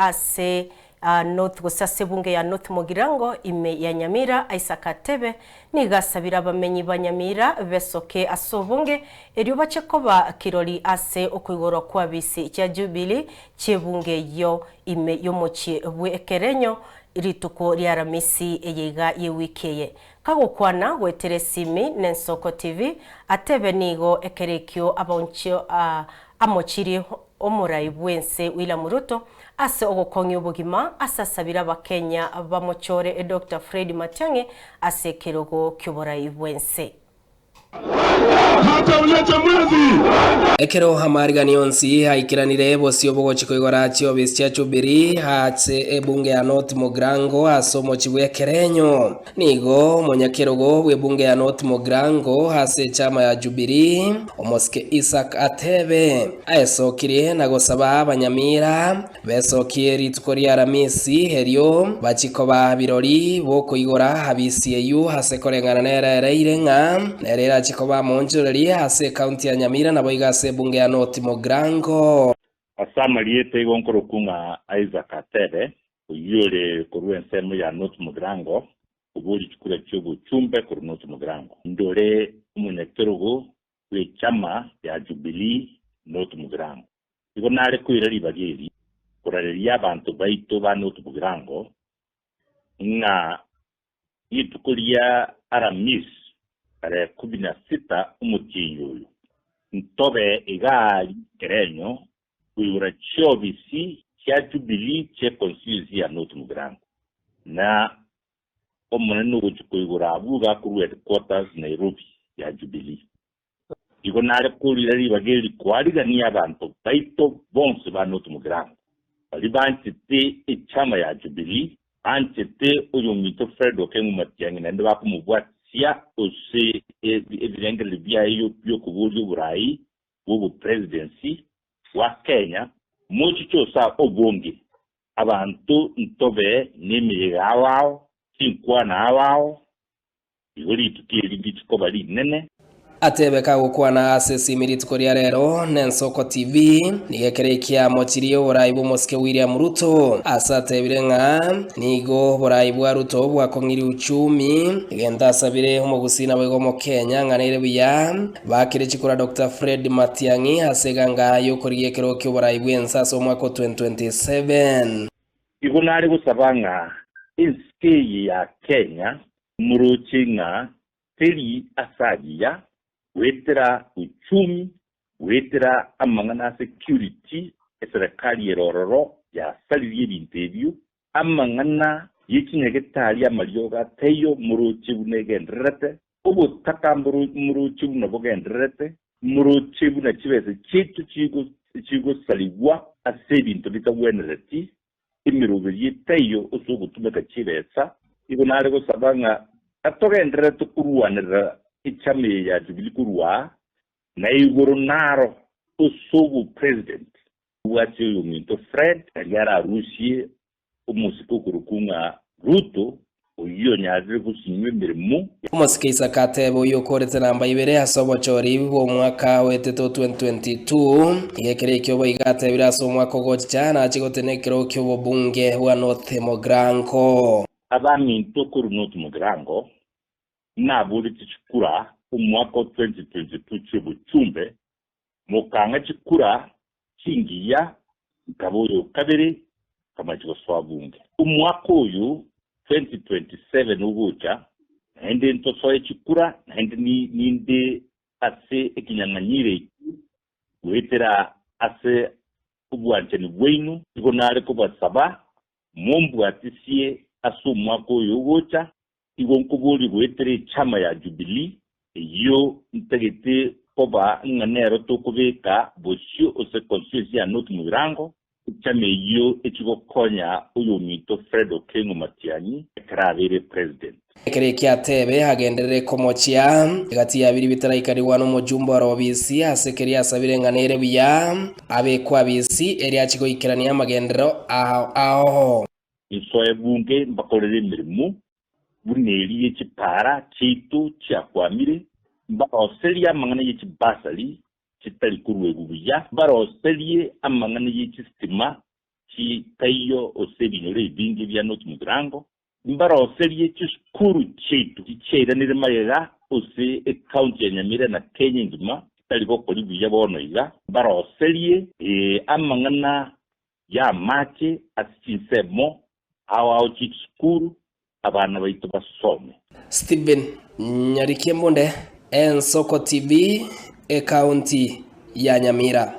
Ase North gose ase ebunge ya North Mugirango ime ya Nyamira, Isaac Atebe nigo asabire abamenyi ba Nyamira besoke ase obonge erio bache koba kirori ase okoigorwa kw'abisi chia Jubilee chi'ebunge eyio ime y'omochie bw'Ekerenyo rituko ria Aramisi eye iga y'ewiki eye. Kagokwana goetera esimi n'Ensoko TV, Atebe nigo ekero ekio abaonchio amochirie omorai bw'ense William Ruto ase ogokong'ia obogima ase asabire abakenya bamochore Doctor Fred Matiang'i ase ekerogo ki'oborai bw'ense. Ekero amarigani onsi aikeranire bosio bogochia koigora chiofisi chia Jubilee ase ebunge ya North Mugirango ase omochie bw'Ekerenyo. Nigo omonyakerogo bw'ebunge ya North Mugirango ase echama ya Jubilee, omosike Isaac Atebe, aesokirie na gosaba abanyamira besokie rituko ria Aramisi erio bachie koba birori b'okoigora abisi eyio ase koreng'ana nere ereire ng'a nere erachie koba omoonchoreri ase ekaunti ya Nyamira naboigo ase ebunge ya North Mugirango. Ase amarieta igo nkorokwa ng'a Isaac Atebe, Oyio ore korwa ensemo ya North Mugirango, oborie chikura chi'obochumbe korwa North Mugirango. Ndore omonyakerogo bw'echama ya Jubilee North Mugirango. Igo nare koira ribaga eri korareria abanto baito ba North Mugirango ng'a rituko ria Aramis tarehe kumi na sita omotienyi oyo, ntobe iga ri'ekerenyo koigora chiofisi chia Jubilee chie constituency ya North Mugirango, na Omonene ogochia koigora abwo iga akorwa headquarters Nairobi ya Jubilee. Igo nare korira ribaga eri koarigania abanto baito bonsi ba North Mugirango, baria banchete echama ya Jubilee, banchete oyominto Fred Okengo Matiang'i naende bakomobwatisia ase ebirengererio biaye biokoboria oborai bw'obopresidency bwa Kenya, mochiche ase obonge, abanto ntobe nemeyega ao ao, chinkwana ao ao, igo rituko eri ndichi koba rinene. Atebe kagokwana ase esimi rituko ria rero n'Ensoko TV, nigo ekero ekiamochirie oborai bw'omosike William Ruto ase atebire ng'a nigo oborai bwa Ruto bwakong'irie uchumi, egento asabire omogusii naboigo omokenya ng'a nere buya Bakire chikura Doctor Fred Matiang'i ase eganga y'okorigia ekerogo ki'oborai bw'ense ase omwaka o 2027. Igo nare gosaba ng'a ense eye ya Kenya moroche ng'a teri ase agiya goetera uchumi, goetera amang'ana a security, eserekari ere ororo yasaririe ebinto ebio, amang'ana ye chinyagetari amariogo ataiyo moroche buna egendererete, Obotaka moroche buna bogendererete, moroche buna chibesa chiaito chigosarigwa ase ebinto bitagwenereti, emeroberio etaiyo ase ogotumeka chibesa. Igo nare gosaba ng'a atogendererete korwanerera echama eye ya Jubilee korwa aa, na igoro naro ase obopresident bwache oyominto Fred aria ararusie Omosike okorokwa ng'a Ruto, oyio onyarire gosinywa emeremo. Omosike Isaka atebe oyio okorete namba ibere ase obochori bw'omwaka oetete o 2022. Nigo ekero ekio boigo atebire ase omwaka ogochicha nache gotena ekerogo ki'obobunge bwa North Mugirango. Abaminto korwa North Mugirango naborete chikura omwaka o 2022 chi'obochumbe, mokang'a chikura chingiya nkaba oyo kabere nkamachi gosoa bunge. Omwaka oyo 2027 ogocha naende ntosoe chikura naende ninde ase ekinyang'anyiro eki goetera ase obwanchani bwaino, igo nare kobasaba mombwatisie ase omwaka oyo ogocha. Igo nkoborie goetera echama ya Jubilee, eyio ntagete koba ng'a nero tokobeka bosio ase constituency ya North Mugirango, echama eyio echigokonya oyominto Fred Okengo Matiang'i ekero abeire president. Ekero ekio atebe agenderere komochia egati ya biria bitaraikarigwa nomojumbe orobisi ase keria asabire ng'a nere buya abekwe abisi erio achie goikerania amagenderero ao ao. Insoe bunge mbakorere emeremo buna eria ye chipaara chiaito chiakwamire, mbaroserie amang'ana ye chibasari chitari koruegwa buya, mbaroserie amang'ana ye chistima chitaiyo ase ebinyoro ebinge bia North Mugirango, mbaroserie chisukuru chiaito chichairanire magega ase ecounty ya Nyamira na Kenya engima chitari gokori buya bono iga, mbaroserie amang'ana y'amache ase chinsemo ao ao chi'chisukuru abana baito basome. Stephen Nyarikembunde, Ensoko TV, Ekaunti ya Nyamira.